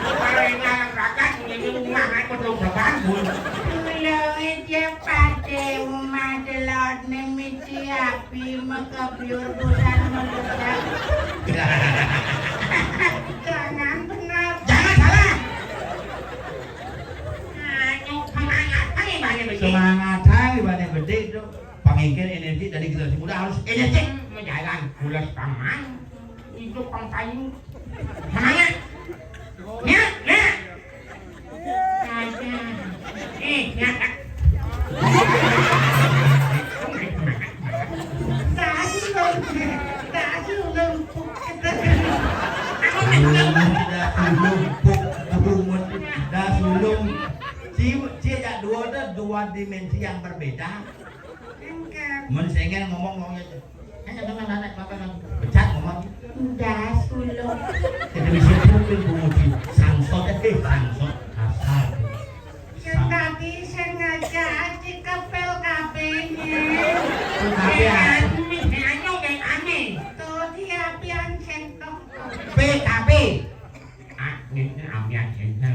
Kalau yang dalam rakan, punya rumah, aku belum terbangun. Dulu aja pada rumah delok nih, mesti api mekabiur bulan meledak. Jangan benar. Jangan salah. Ayo, semangat aja, banyak betul. Semangat aja, banyak betul, Dok. Pangingkir energi dari generasi muda harus energi. Hmm, menjalan, pulas paman. Hidup pang payu. Semangat. Nya, nya. Ada. Eh, nya. Tadi, tadi udah empuk. Dah sulung, dah sulung. Si, si ajak dua, ada dua dimensi yang berbeda. Mun sengel ngomong, ngomongnya aja. Hanya dengan anak bapak kan. Pecat ngomong. Udah sulung. Kita bisa pukul bungut di sangsot, eh, sangsot. Kasar. Yang tadi sengaja aja kepel kabehnya. Kabeh apa? Anu, anu, yang aneh. Tuh, dia pian sentok. P K B. Ah, ini ambiar jentel.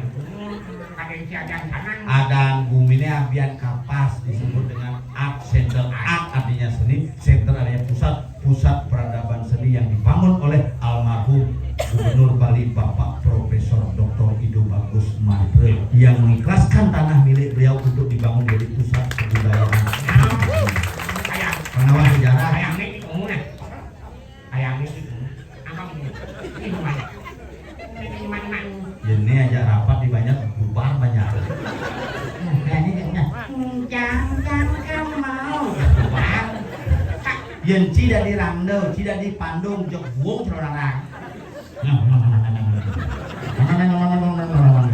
Kadang Adan Sanang. Adan Bumi ini abian kapas disebut dengan art center. Art artinya seni, center artinya pusat, pusat peradaban seni yang dibangun oleh almarhum Gubernur Bali Bapak Profesor Doktor Ido Bagus Mantri yang mengikhlaskan tanah milik beliau untuk dibangun jadi pusat kebudayaan. Kayak penawar sejarah. Kayak ini kamu nah. Kayak ini kamu. Apa kamu? Ini gimana? Ini gimana? Ini aja rapat di banyak bubar banyak. Nah, ini dia. Jangan kamu mau. Bubar. Yen tidak dirando, tidak dipandung, jok buang celorarang.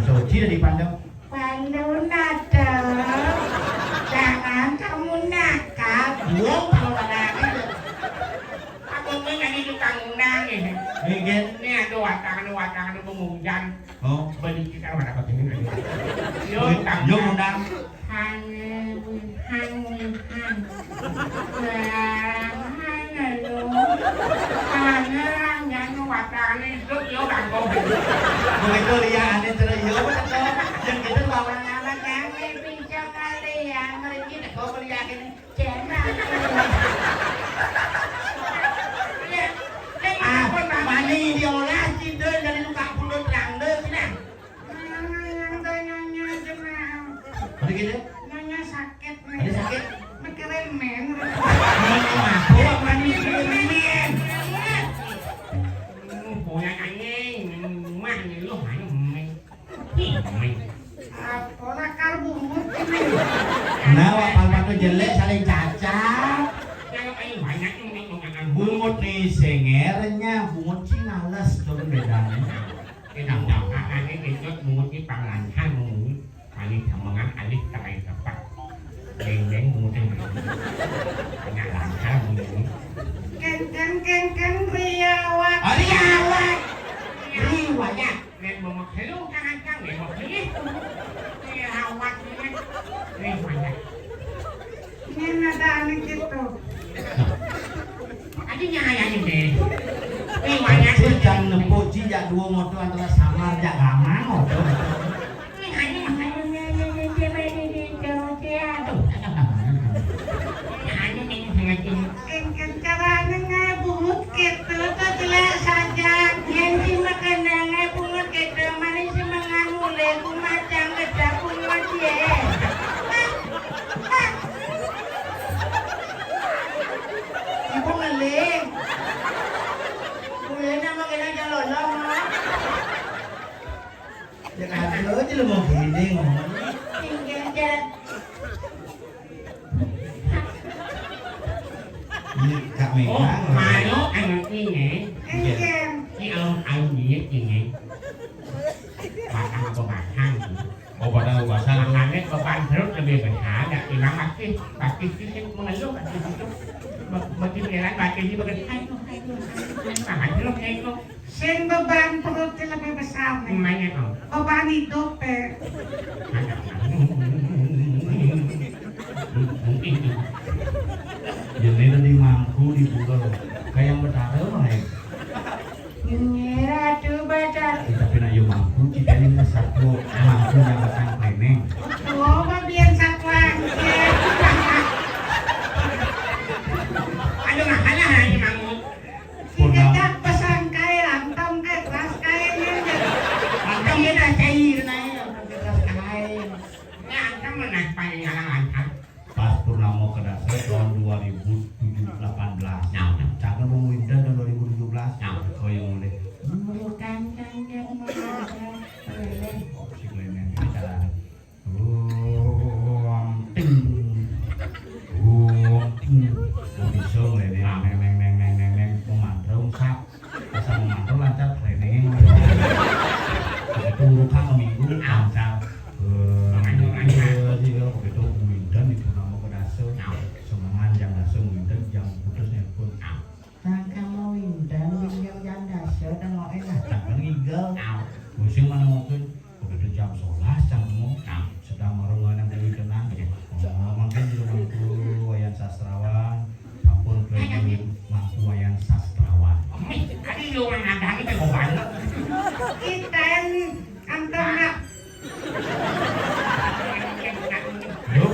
So, tidak dipandung. Pandu nada. Jangan kamu nakal. Buang celorarang. Aku mah nyanyi tukang undang ya. Ini aduh watang, aduh watang, aduh pemujan. Oh. Beli kita mana kau ini? Yo, yo undang. Hanya, hanya, hanya. Hanya lo. Hanya jangan watang itu yo bangko. Begitu lihat aneh terus yo betul. Yang kita bawa nama kami pincang kali ya, mereka kau beli akhirnya. Cendang. Ah, mani diolah cindel dari tukang pundut rangde cina. Yang tanyanya cina. Ada gitu? Nyonya sakit nih. Ada sakit? Mikirin men. Mani mabuk, mani mikirin men. Boyan anjing, mah nih lu, ayo men. Ora karbungut ini. Nah, wak palpatu jelek saling cacat. Kalau ayo banyak ini. Bungut nih sengernya, bungut sih males, coba bedanya. Kita udah kakaknya kejut bungut di panglancan bungut. Kali samengan alih terai tepak. Deng-deng bungut yang banyak lancar bungut ini. Ken ken ken ken riawak. Oh, riawak. Riwayat. Nek bengok helu tangan kang, nek bengok helu. Ini rawat ini. Ini banyak. Ini ada anak gitu. Tadi nyayang deh. Ini banyak. Ci jang nepuk ci jak dua motor antara samar jak ramang motor. Ini hanya makanya ini ini dia ini dia dia. Aduh. Ini hanya ini sengaja. Engken carane ngabungut keto to telek saja. Yen si makane ngabungut keto, mari si mangan mule ku macang kedak ku mati, eh. Ibu ngeling. Mulai nama kena jalolo, Mak. Ya, kata aja lu mau gini ngomong. Tinggal jalan. Ini Kak Mega. Oh, malu anak ini. Engken. Ini alun-alun dia ini. Batang apa batang? Oh, batang apa batang? Makanya beban perut lebih besar, ya, timbang pasti, pasti sih mengeluh, pasti itu. Be-, begitu jalan, pasti dia begitu, aduh, aduh, aduh, aduh, makan jeruk, aduh. Sing beban perutnya lebih besar nih. Emangnya kau? Beban hidup, eh. Mungkin. Jadi tadi mangku di pura. Kayak yang bertaruh mah, eh. Ini ratu badan. Eh, tapi nak yo mangku, kita ini satwa mangku yang datang kene. Oh, bagian satwa. Ada masalah lagi mangku. Purnama. Singkat pesan kae, antam kae, keras kae, nyen. Antam dia dah cair naik, antam dia keras kae. Ini antam mana paling ngalang antam? Pas Purnama Kedasa tahun dua ribu tujuh, delapan belas. Nah, nah. Cakep mau winter tahun dua ribu tujuh belas. Nah. Kau yang mulai. Bukan kan yang mau. Oh, si Clement, kita. Wong ting. Wong ting. Wong iso ngene neng neng neng neng neng neng memantra wong sak. Asal memantra lancar training. Itu urukang minggu lancar. Eh, iya, iya, begitu windan itu nama kedasa. Semangat jam dasa windan jam putus nelpon. Tangkang mau windan, yang jam dasa, tengok enak. Tangkang ngigel. Musim mana mungkin? Begitu jam sebelas, jam semua. Sedang marung nang dewi kenang. Oh, mungkin di rumahku, Wayan Sastrawan. Sampun ke rumahku, Wayan Sastrawan. Tadi lu orang ada kita mau banget. Kita ini antar nak.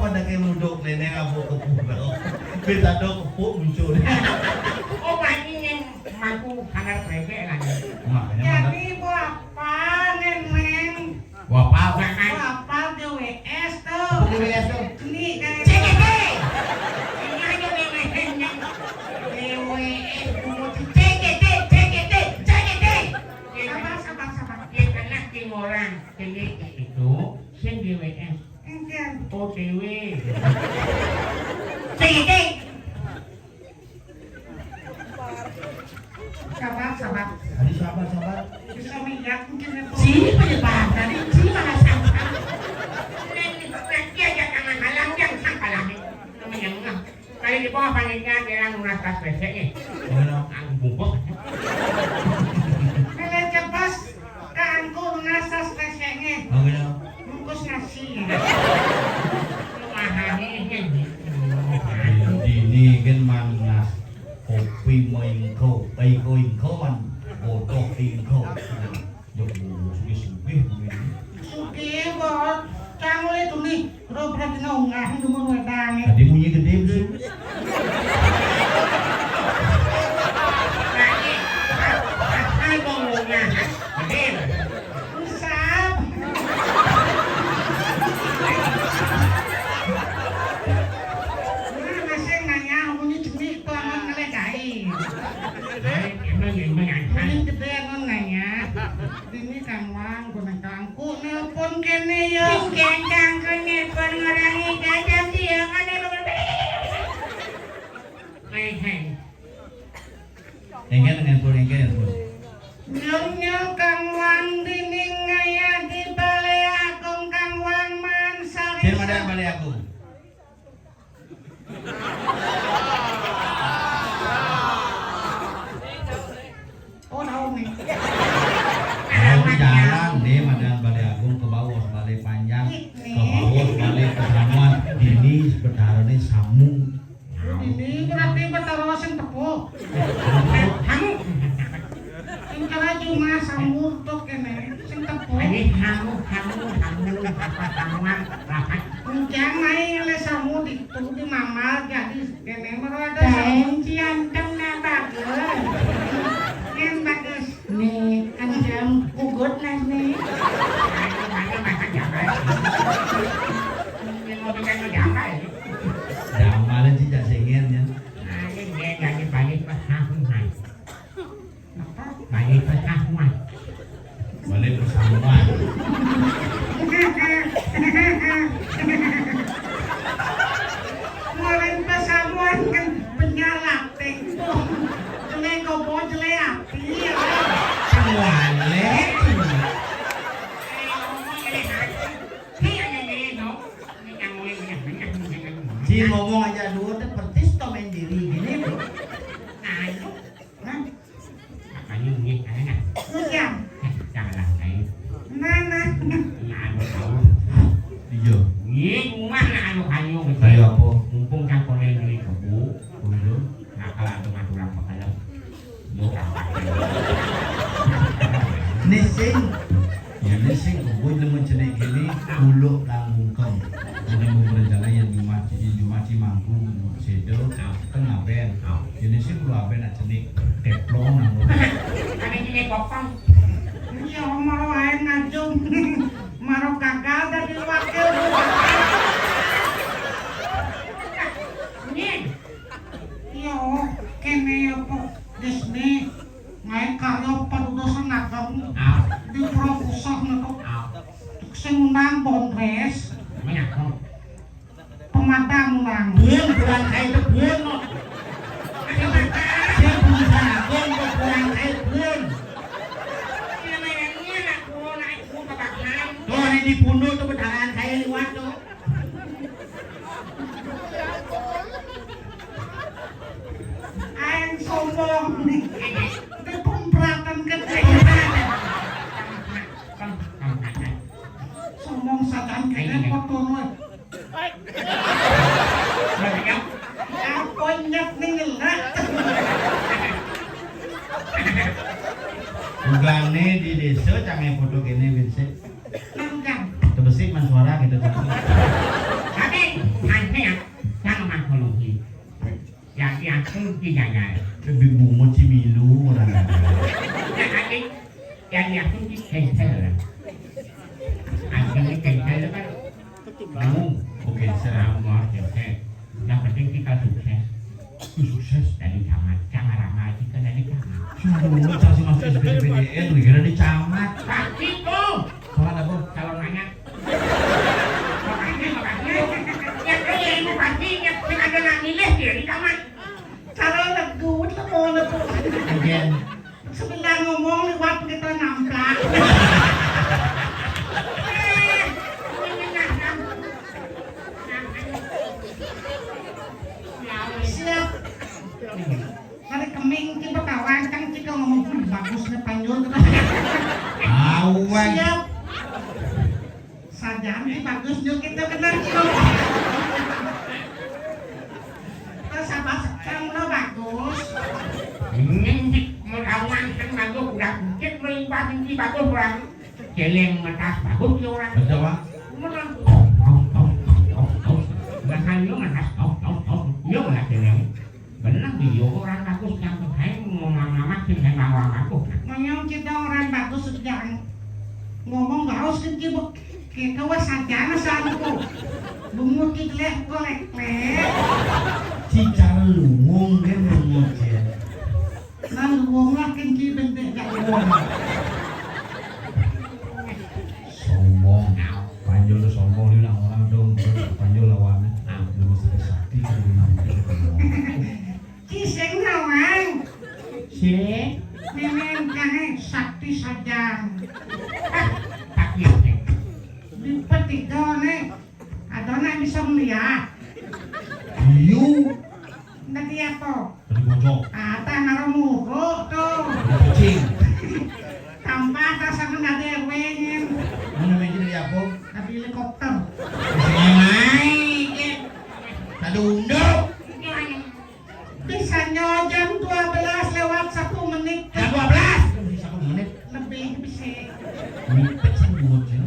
pada kayak mudok nenek apa ke pura. Bisa dong kepuk muncul. Oh, ini yang mampu sangat pendek lah. Makanya mana? Jadi, Bu, apa, Neng? Wapal. Wapal D W S tuh. Apa D W S tuh? Ini kayak C G T. Ini aja D W S-nya. D W S, C G T, C G T, C G T. Sabar, sabar, sabar. Yang kena tim orang, C G T itu, sing D W S. Enggak. O T W. C G T. Sabar, sabar. Tadi sabar, sabar. Bisa melihat mungkin itu. Sini penyebaran tadi, sini malah sampah. Nanti aja tangan halang, jangan sampah lagi. Namanya enggak. Kali di bawah panitia bilang lunas tas pesek nih. Mana? Aku bungkus. Kalau cepat, Kangku ngasas pesengnya. Bagaimana? Bungkus nasi. Mahal ini. Ini kan manas kopi maingko, aiko ingko man bodoh ingko. Yo, sugih-sugih begini. Sugih, Bos. Cang oleh tuni. Ro berarti nongah demen wedang. Tadi bunyi gede, Bos. Hai, ngomongnya. Gede. Usap. Nah, masih nanya, bunyi cemik tuh aman ngelegai. Emang, emang, emang. Bunyi gede aman nanya. Dini Kang Wang, guna Kangku nelpon kene ya. Bukan Kangku nelpon, ngurangi gajah dia kan. Hei, hei. Engke nelpon, engke nelpon. Nyonya Kang Wang, dini ngaya di Balai Agung Kang Wang man sari. Sing ada Balai Agung. Oh, tahu nih. Kalau di jalan nih, madan Balai Agung ke bawah, Balai Panjang, ke bawah, Balai Pesamuan, ini sebenarnya samu. Ini berarti Betara sing tepuk. Kamu. Sing kena cuma samu tok kene, sing tepuk. Ini kamu, kamu, kamu, apa kamu, apa? Enggak main oleh samu di tuh di mama jadi kene mero ada samu. Lain ciantem na bagus. Yang bagus. Nih, kan jam ugut nas nih. Ayo, ayo, makan jamai. Ini mau bikin mau jamai. Jamai sih, cak sengir, ya. Nah, ini dia jadi balik ke Sahuan. Apa? Balik ke Sahuan. Balik ke Sahuan. Kemarin pas Sahuan kan penyalak, tengko. Jelek kopo, jelek api, ya. Balik. Eh, ngomong jelek api. Iya, iya, iya, no. Ini yang mulai banyak-banyak, banyak-banyak. Si ngomong aja dua, teh persis Tom and Jerry gini, bro. Nah, itu. Nah. Makanya ini, kayaknya. Hujan. Eh, janganlah, kayak. Mana? Nah, anu, tahu. Iya. Ini rumah, nah, anu, kayu, gitu. Kayu apa? Mumpung kan kono yang beli kebo. Iya. Nah, kalau ada maturan, makanya. Yo. Nising. Ya, nising, kuwi nemu jenik kene, kuluk lan mungkem. Ana beberapa jalan yang Jumat, yang Jumat Cimanggu, Sedo, tengah ben. Ya, nising kulo aben nak jenik teplong nang. Ada jenik kopong. Iya, maro ae ngajum. Maro gagal dadi wakil. Pemadam ulang. Bun, bulan kae tebun kok. Sing berusaha bun kok bulan kae bun. Tuh, ini di punduk tuh, pedangan kae liwat tuh. Aeng sombong. Ini pemberatan gede. Sombong sajan kene foto. Apa nyet ning ngelak? Bukannya di desa canggih foto kene, Vincent. Nang kan. Tebesik man suara gitu kan. Tapi aneh ya, jangan makhluk ini. Yang diatur di nyanyi. Lebih bungut si milu orang. Nah, aneh. Yang diatur di cancel. Artinya cancel itu kan mau, oke, serah mau, oke. Yang penting kita sukses. Sukses dari camat, camat ramal kita dari camat. Sudah mulai kasih masuk S P D P D N, kira di camat. Pasti tuh. Salah apa? Calon nanya. Makanya, makanya. Ya, kayak ini pasti, ya, ada nggak milih dia di camat. Cara legut lah, mau legut. Again. Sebentar ngomong liwat kita nampak. Siap. Hari keming kita kawan kan kita ngomong, "Wih, bagusnya panjul." Awan. Siap. Sajan ki bagus juga kita kenal ki. Terus apa sekarang lo bagus? Ini cik melawan kan bagus, udah cik melimpah tinggi bagus orang. Celeng metas bagus ya orang. Betul, Pak. Menang. Nah, hanya metas. Iya, malah celeng. Bener, iya, orang bagus yang saya mau ngamat sih, saya mau ngamat. Menyong kita orang bagus sedang ngomong bagus kan kita wes saja sana satu. Bungut kita leh kolek leh. Cicara luwung kan bungut ya. Nah, luwung lah kan kita bentuk gak luwung. Sombong. Panjul tuh sombong, ini orang dong, panjul lawannya. Nah, belum sakti kan, belum sakti. Ki sing nawang. Sing. Nenek kae sakti sajan. Tak yakin. Di petiga ne. Ada nak bisa melihat. Iya. Nanti apa? Tadi bocok. Ah, tak naro muruk tuh. Kucing. Tanpa atasan kan ada R W-nya. Mana meja dari apa? Tapi helikopter. Sing naik. Tadi unduk. Bisanya jam dua belas lewat satu menit. Jam dua belas. Lebih satu menit. Lebih bisa. Mipet sing buat ya.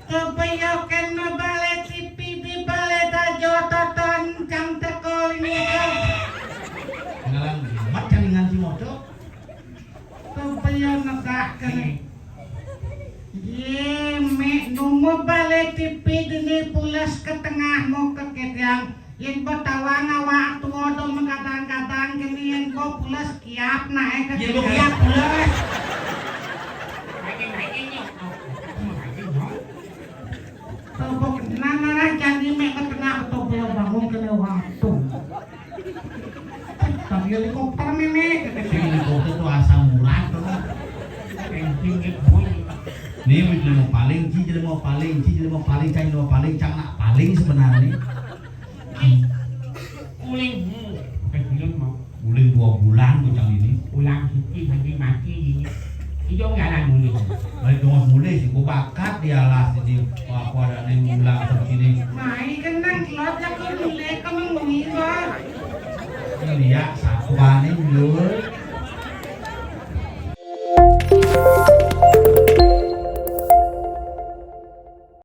Kebeyoken bale T V di bale dajo toton kang teko ini. Ngalang mat kan nganti moco. Kebeyo negak kene. Ye, mek nunggu bale T V dini pulas ke tengah mau ke kedang. Yen betawa ngawa tuwa do menggadang-gadang kene yen bo pules kiap nae ke. Yen bo kiap pules. Tobok nana janji mek ke tengah tobok bangun kene waktu. Tapi helikopter meme kene. Sing helikopter tuh asam urat tuh. Kencing ke bun. Nih, mau paling, ci jadi mau paling, ci jadi mau paling, cang mau paling, cang nak paling sebenarnya. Uling. Uling dua bulan bocah ini. Ulang suci mandi mati ini. Ijo jalan uling. Balik dong mulai sih, gua bakat di alas ini. Apa ada nih ulang suci nih. Mai kenang kelot ya kau mulai kau mengui kau. Iya, satu bani dulu.